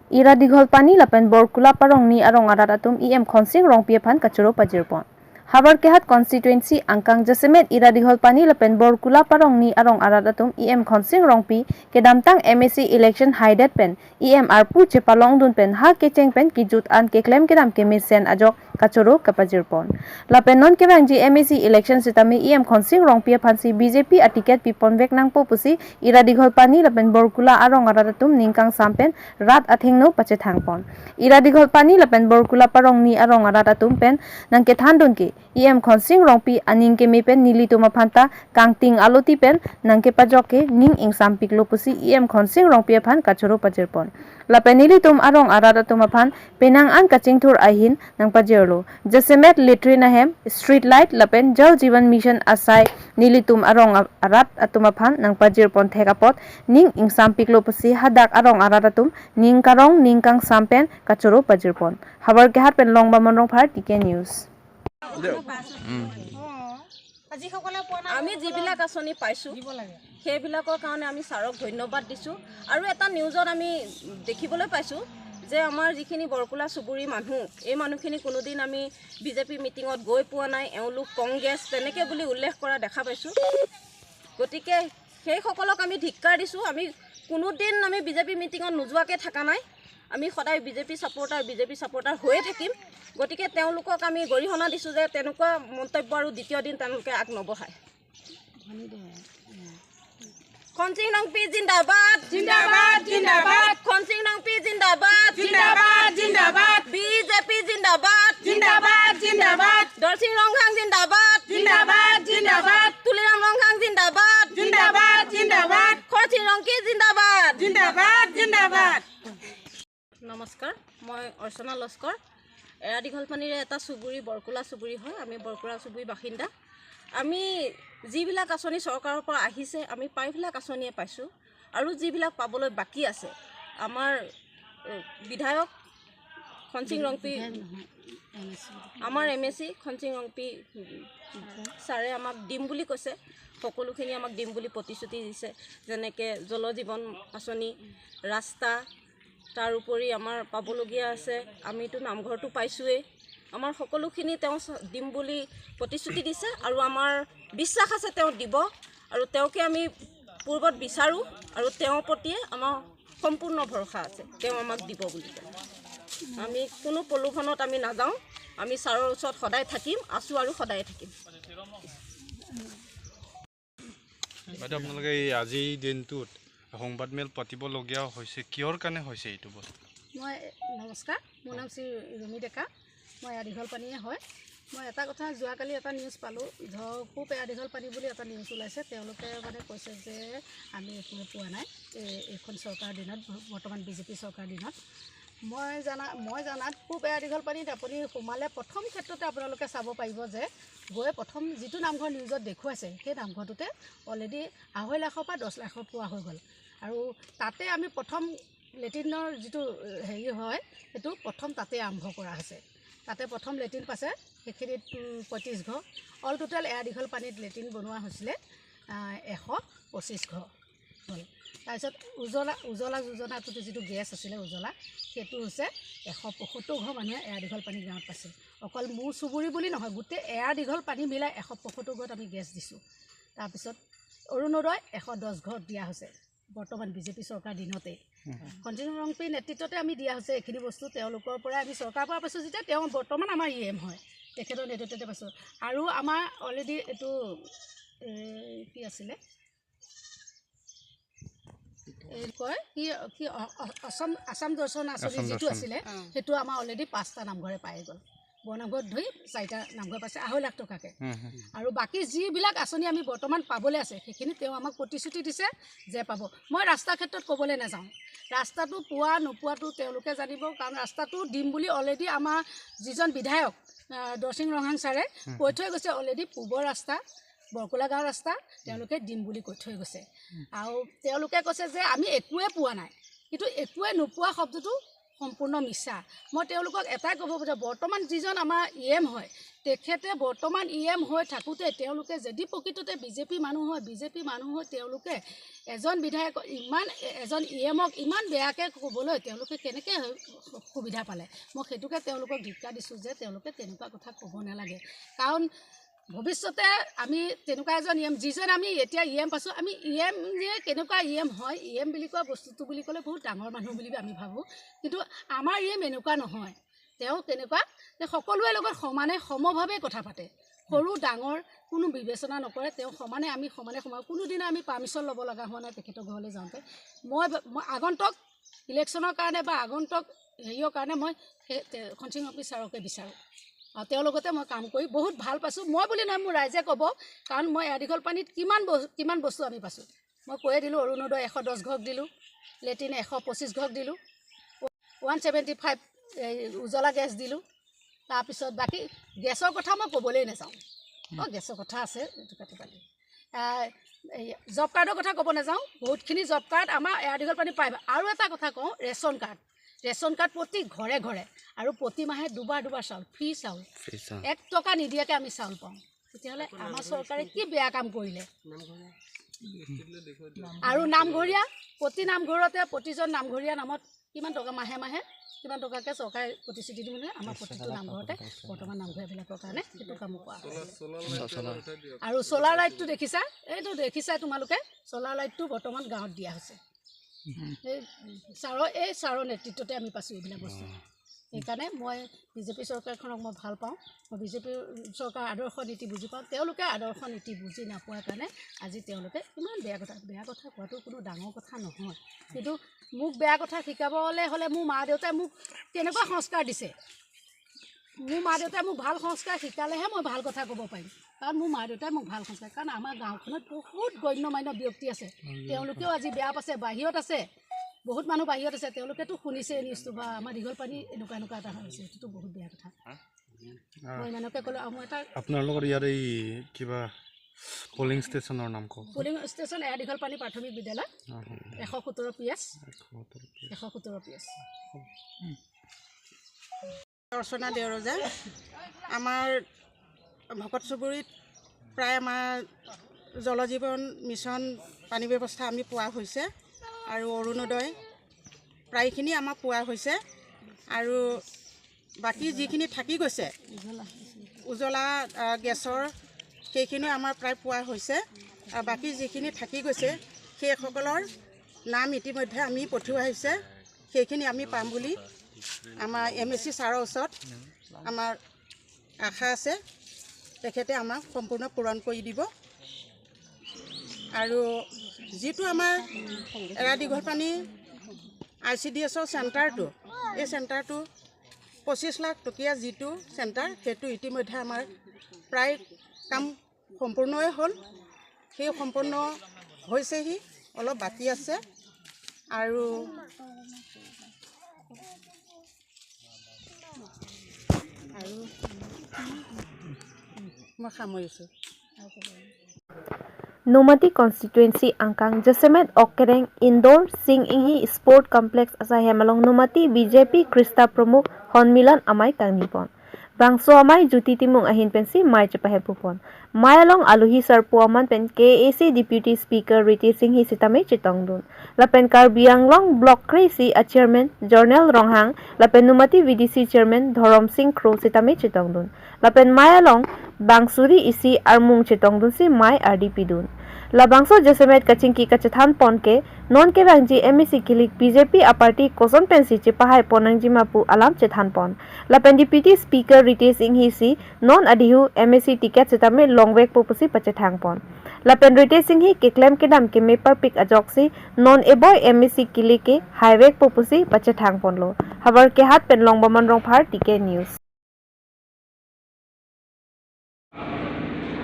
Ira Dighol Pani lapen Borkula parong ni arong arat atum EM Khonsing Rongpi phan kachuro pajirpon. Habar Kehat constituency angkang jasemet Ira Dighol Pani lapen Borkula parong ni arong arat atum EM Khonsing Rongpi kedamtang MAC election hidet pen EM arpu chepalong dun pen ha kecheng pen kijut an ke klem kedam ke misen ajok kachuro kapajirpon. Lapen non kebang ji MAC election sitami EM Khonsing Rongpi phansi BJP atiket pipon vek nangpo pusi Ira Dighol Pani lapen Borkula arong arat atum ningkang sampen rat athengno pache thangpon. Ira Dighol Pani lapen Borkula parong ni arong arat atum pen nangke thandun ke EM Khonsing Rongpi aning ke mepen nili tuma phanta kangting aloti pen nangke pajoke ning ing sampik lopusi EM Khonsing Rongpi phan kachuro pajirpon. Lapen nili tum arong arat atum phan penang an kaching thur ahin nang pajerlo. Jasemet latrine ahem street light lapen Jal Jeevan Mission asai nili tum arong arat atum phan nang pajirpon thekapot ning ing sampik lopusi hadak arong arat atum ning karong ning kang sampen kachuro pajirpon. Habar kehat pen long bamon rong phar TK News. আমি যিবিলাক আঁচনি পাইছোঁ, সেইবিলাকৰ কাৰণে আমি ছাৰক ধন্যবাদ দিছোঁ। আৰু এটা নিউজত আমি দেখিবলৈ পাইছোঁ যে আমাৰ যিখিনি বৰকুলা চুবুৰী মানুহ, এই মানুহখিনি কোনোদিন আমি বিজেপি মিটিঙত গৈ পোৱা নাই, এওঁলোক কংগ্ৰেছ তেনেকৈ বুলি উল্লেখ কৰা দেখা পাইছোঁ। গতিকে সেইসকলক আমি ধিক্কাৰ দিছোঁ। আমি কোনোদিন আমি বিজেপি মিটিঙত নোযোৱাকৈ থকা নাই। আমি সদায় বিজেপি ছাপৰ্টাৰ, বিজেপি ছাপৰ্টাৰ হৈয়ে থাকিম। গতিকে তেওঁলোকক আমি গৰিহণা দিছোঁ যে তেনেকুৱা মন্তব্য আৰু দ্বিতীয় দিন তেওঁলোকে আগ নবঢ়ায়। খনসিং ৰংপি জিন্দাবাদ, জিন্দাবাদ, জিন্দাবাদ। খনসিং ৰংপি জিন্দাবাদ, জিন্দাবাদ, জিন্দাবাদ। বিজেপি জিন্দাবাদ, জিন্দাবাদ, জিন্দাবাদ। দৰচিং ৰংহাং জিন্দাবাদ, জিন্দাবাদ, জিন্দাবাদ। তুলিৰাম ৰংহাং জিন্দাবাদ, জিন্দাবাদ, জিন্দাবাদ। খৰচিং ৰংকি জিন্দাবাদ, জিন্দাবাদ, জিন্দাবাদ। নমস্কাৰ, মই অৰ্চনা লস্কৰ। এৰা দীঘলপানীৰে এটা চুবুৰী বৰকুলা চুবুৰী হয়। আমি বৰকুলা চুবুৰীৰ বাসিন্দা। আমি যিবিলাক আঁচনি চৰকাৰৰ পৰা আহিছে, আমি প্ৰায়বিলাক আঁচনিয়ে পাইছোঁ আৰু যিবিলাক পাবলৈ বাকী আছে, আমাৰ বিধায়ক খনসিং ৰংপি, আমাৰ এমএচি খনসিং ৰংপি ছাৰে আমাক দিম বুলি কৈছে। সকলোখিনি আমাক দিম বুলি প্ৰতিশ্ৰুতি দিছে, যেনেকৈ জল জীৱন আঁচনি, ৰাস্তা, তাৰোপৰি আমাৰ পাবলগীয়া আছে। আমিতো নামঘৰটো পাইছোঁৱেই। আমাৰ সকলোখিনি তেওঁ দিম বুলি প্ৰতিশ্ৰুতি দিছে আৰু আমাৰ বিশ্বাস আছে তেওঁ দিব আৰু তেওঁকে আমি পূৰ্বত বিচাৰোঁ আৰু তেওঁৰ প্ৰতিয়ে আমাৰ সম্পূৰ্ণ ভৰসা আছে, তেওঁ আমাক দিব বুলি। আমি কোনো প্ৰলোভনত আমি নাযাওঁ। আমি ছাৰৰ ওচৰত সদায় থাকিম, আছোঁ আৰু সদায় থাকিম। বাইদেউ, আপোনালোকে এই আজিৰ দিনটোত সংবাদমেল পাতিবলগীয়া হৈছে, কিহৰ কাৰণে হৈছে এইটো বস্তু? মই নমস্কাৰ, মোৰ নাম শ্ৰী ৰুমি ডেকা, মই এৰা দীঘলপানীয়ে হয়। মই এটা কথা, যোৱাকালি এটা নিউজ পালোঁ, ধৰক খুব এৰা দীঘলপানী বুলি এটা নিউজ ওলাইছে। তেওঁলোকে মানে কৈছে যে আমি একোৱে পোৱা নাই এইখন চৰকাৰৰ দিনত, বৰ্তমান বিজেপি চৰকাৰৰ দিনত। মই জনাত খুব এৰা দীঘলপানীত আপুনি সোমালে প্ৰথম ক্ষেত্ৰতে আপোনালোকে চাব পাৰিব যে গৈ প্ৰথম যিটো নামঘৰ নিউজত দেখুৱাইছে, সেই নামঘৰটোতে অলৰেডি 2.5 লাখৰ পৰা 10 লাখৰ পোৱা হৈ গ'ল। আৰু তাতে আমি প্ৰথম লেট্ৰিনৰ যিটো হেৰি হয়, সেইটো প্ৰথম তাতে আৰম্ভ কৰা হৈছে। তাতে প্ৰথম লেট্ৰিন পাইছে সেইখিনিত 35 ঘৰ। অল টোটেল এৰা দীঘল পানীত লেট্ৰিন বনোৱা হৈছিলে 125 ঘৰ হ'ল। তাৰপিছত উজলা যোজনাটোতো যিটো গেছ আছিলে উজলা, সেইটো হৈছে 175 ঘৰ মানুহে এৰা দীঘল পানী গাঁৱত পাইছে। অকল মোৰ চুবুৰী বুলি নহয়, গোটেই এৰা দীঘল পানী মিলাই 175 ঘৰত আমি গেছ দিছোঁ। তাৰপিছত অৰুণোদয় 110 ঘৰত দিয়া হৈছে বৰ্তমান বিজেপি চৰকাৰ দিনতেই। খনসিং ৰংপিৰ নেতৃত্বতে আমি দিয়া হৈছে এইখিনি বস্তু। তেওঁলোকৰ পৰাই আমি চৰকাৰৰ পৰা পাইছোঁ যেতিয়া তেওঁ বৰ্তমান আমাৰ ই এম হয়, তেখেতৰ নেতৃত্বতে পাইছোঁ। আৰু আমাৰ অলৰেডি এইটো কি আছিলে, এই কয় কি কি আছাম দৰ্শন আঁচনি যিটো আছিলে, সেইটো আমাৰ অলৰেডি 5টা নামঘৰে পাই গ'ল। বৰনামঘৰত ধৰি 4টা নামঘৰ পাইছে 2.5 লাখ টকাকৈ। আৰু বাকী যিবিলাক আঁচনি আমি বৰ্তমান পাবলৈ আছে, সেইখিনি তেওঁ আমাক প্ৰতিশ্ৰুতি দিছে যে পাব। মই ৰাস্তাৰ ক্ষেত্ৰত ক'বলৈ নাযাওঁ, ৰাস্তাটো পোৱা নোপোৱাটো তেওঁলোকে জানিব। কাৰণ ৰাস্তাটো দিম বুলি অলৰেডি আমাৰ যিজন বিধায়ক দৰচিং ৰংহাং ছাৰে কৈ থৈ গৈছে, অলৰেডি পূবৰ ৰাস্তা, বৰকুলা গাঁৱৰ ৰাস্তা তেওঁলোকে দিম বুলি কৈ থৈ গৈছে। আৰু তেওঁলোকে কৈছে যে আমি একোৱে পোৱা নাই, কিন্তু একোৱে নোপোৱা শব্দটো সম্পূৰ্ণ মিছা। মই তেওঁলোকক এটাই ক'ব খোজোঁ, বৰ্তমান যিজন আমাৰ ই এম হয়, তেখেতে বৰ্তমান ই এম হৈ থাকোঁতে তেওঁলোকে যদি প্ৰকৃততে বিজেপি মানুহ হয়, বিজেপি মানুহ হৈ তেওঁলোকে এজন বিধায়ক ইমান এজন ই এমক ইমান বেয়াকৈ ক'বলৈ তেওঁলোকে কেনেকৈ সুবিধা পালে? মই সেইটোকে তেওঁলোকক ধিক্কাৰ দিছোঁ যে তেওঁলোকে তেনেকুৱা কথা ক'ব নালাগে। কাৰণ ভৱিষ্যতে আমি তেনেকুৱা এজন ই এম, যিজন আমি এতিয়া ই এম পাইছোঁ, আমি ই এম যে কেনেকুৱা ই এম হয়, ই এম বুলি কোৱা বস্তুটো বুলি ক'লে বহুত ডাঙৰ মানুহ বুলি আমি ভাবোঁ, কিন্তু আমাৰ ই এম এনেকুৱা নহয়। তেওঁ কেনেকুৱা যে সকলোৰে লগত সমানে সমভাৱে কথা পাতে, সৰু ডাঙৰ কোনো বিবেচনা নকৰে। তেওঁ সমানে আমি সমানে সমান, কোনোদিনা আমি পাৰ্মিশ্যন ল'ব লগা হোৱা নাই তেখেতৰ ঘৰলৈ যাওঁতে। মই মই আগন্তুক ইলেকশ্যনৰ কাৰণে বা আগন্তুক হেৰিয়ৰ কাৰণে মই সেই খনসিং অফিচ ছাৰকে বিচাৰোঁ আৰু তেওঁৰ লগতে মই কাম কৰি বহুত ভাল পাইছোঁ। মই বুলি নহয়, মোৰ ৰাইজে ক'ব, কাৰণ মই এৰা পানীত কিমান বস্তু আমি পাইছোঁ। মই কৈয়ে দিলোঁ, অৰুণোদয় 110 ঘৰক দিলোঁ, লেট্ৰিন 125 ঘৰক দিলোঁ, 175 এই উজ্বলা গেছ দিলোঁ। তাৰপিছত বাকী গেছৰ কথা মই ক'বলৈই নাযাওঁ। অঁ, গেছৰ কথা আছে, এইটো কাটি পালি। এই জব কাৰ্ডৰ কথা ক'ব নাযাওঁ, বহুতখিনি জব কাৰ্ড আমাৰ এৰা দীঘল পানী পায়। আৰু এটা কথা কওঁ, ৰেচন কাৰ্ড, ৰেচন কাৰ্ড প্ৰতি ঘৰে ঘৰে আৰু প্ৰতি মাহে দুবাৰ দুবাৰ চাউল, ফ্ৰী চাউল, 1 টকা নিদিয়াকৈ আমি চাউল পাওঁ। তেতিয়াহ'লে আমাৰ চৰকাৰে কি বেয়া কাম কৰিলে? আৰু নামঘৰীয়া, প্ৰতি নামঘৰতে প্ৰতিজন নামঘৰীয়া নামত কিমান টকা মাহে মাহে কিমান টকাকৈ চৰকাৰে প্ৰতিশ্ৰুতি দি মানে আমাৰ প্ৰতিটো নামঘৰতে বৰ্তমান নামঘৰীয়াবিলাকৰ কাৰণে সেইটো কামো কৰা হৈছে। আৰু চ'লাৰ লাইটটো দেখিছা, এইটো দেখিছা তোমালোকে, চ'লাৰ লাইটটো বৰ্তমান গাঁৱত দিয়া হৈছে। এই ছাৰৰ নেতৃত্বতে আমি পাইছোঁ এইবিলাক বস্তু। সেইকাৰণে মই বিজেপি চৰকাৰখনক মই ভাল পাওঁ। মই বিজেপি চৰকাৰৰ আদৰ্শ নীতি বুজি পাওঁ। তেওঁলোকে আদৰ্শ নীতি বুজি নাপোৱাৰ কাৰণে আজি তেওঁলোকে ইমান বেয়া কথা কোৱাটো কোনো ডাঙৰ কথা নহয়। কিন্তু মোক বেয়া কথা শিকাবলৈ হ'লে মোৰ মা দেউতাই মোক কেনেকুৱা সংস্কাৰ দিছে, মোৰ মা দেউতাই মোক ভাল সংস্কাৰ শিকালেহে মই ভাল কথা ক'ব পাৰিম। কাৰণ মোৰ মা দেউতাই মোক ভাল সংস্কাৰ, কাৰণ আমাৰ গাঁওখনত বহুত গণ্য মান্য ব্যক্তি আছে, তেওঁলোকেও আজি বেয়া পাইছে, বাহিৰত আছে, বহুত মানুহ বাহিৰত আছে, তেওঁলোকেতো শুনিছে নিউজটো বা আমাৰ দীঘল পানী এনেকুৱা এনেকুৱা এটা হৈছে, সেইটোতো বহুত বেয়া কথা। মই ইমানকে ক'লোঁ। আৰু মই এটা আপোনালোকৰ ইয়াৰ এই কিবা পলিং ষ্টেচনৰ নাম কওক। পলিং ষ্টেচন এৰা দীঘল পানী প্ৰাথমিক বিদ্যালয়, 117 পি এছ, 117 পি এছ। অৰ্চনা দেওৰজা। আমাৰ ভকত চুবুৰীত প্ৰায় আমাৰ জল জীৱন মিছন পানী ব্যৱস্থা আমি পোৱা হৈছে আৰু অৰুণোদয় প্ৰায়খিনি আমাক পোৱা হৈছে। আৰু বাকী যিখিনি থাকি গৈছে উজ্বলা গেছৰ সেইখিনিও আমাৰ প্ৰায় পোৱা হৈছে। আৰু বাকী যিখিনি থাকি গৈছে সেইসকলৰ নাম ইতিমধ্যে আমি পঠিওৱা হৈছে, সেইখিনি আমি পাম বুলি আমাৰ এম এছ চি ছাৰৰ ওচৰত আমাৰ আশা আছে, তেখেতে আমাক সম্পূৰ্ণ পূৰণ কৰি দিব। আৰু যিটো আমাৰ এৰা দীঘল পানী I C D এছৰ চেণ্টাৰটো, এই চেণ্টাৰটো 25 লাখ টকীয়া যিটো চেণ্টাৰ, সেইটো ইতিমধ্যে আমাৰ প্ৰায় কাম সম্পূৰ্ণই হ'ল, সেই সম্পূৰ্ণ হৈছেহি, অলপ বাকী আছে। আৰু আৰু মই সামৰিছোঁ। Numati constituency angkang Jasemet Okkereng Indoor Sing Inghi Sport Complex asa hemalong Numati BJP Krista Pramukh Honmilan amai kangnipon. Bangso amai juti timung ahin pensi mai chapahe pupon. Mayalong aluhi sarpu aman pen KAC Deputy Speaker Riti Singh hi sitame chitongdun. Lapen Karbianglong Block Krisi a Chairman Jornel Ronghang lapen Numati VDC Chairman Dhorom Singh Kro sitame chitongdun. Lapen Mayalong Bangsuri isi armung chitongdun si mai RDP dun. Labangso Jasemet kachingki kachathan ponke non ke bangji MEC kilik BJP a party koson pensi chipahai ponangji mapu alam chethan pon. Lapen Deputy Speaker Ritesh Singh hi si non adihu MEC ticket sitame longwek popusi pachethang pon. Lapen Ritesh Singh hi keklem kedam ke mepar pik ajoksi non eboy MEC kilik ke highway popusi pachethang pon lo. Habar ke hat pen longbaman rong phar TK News.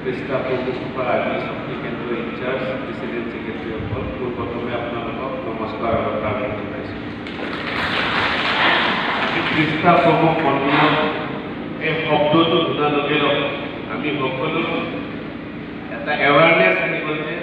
Krista প্ৰমুখ আদি শক্তি কেন্দ্ৰ in-charge president ছেক্ৰেটাৰীসকল, পোনপ্ৰথমে আপোনালোকক নমস্কাৰ আৰু প্ৰাৰ্থনা জনাইছোঁ। কৃষ্ণা প্ৰমুখ সন্মিলন এই শব্দটো শুনাৰ লগে লগে আমি সকলো এটা এৱাৰনেছ আহি গ'ল যে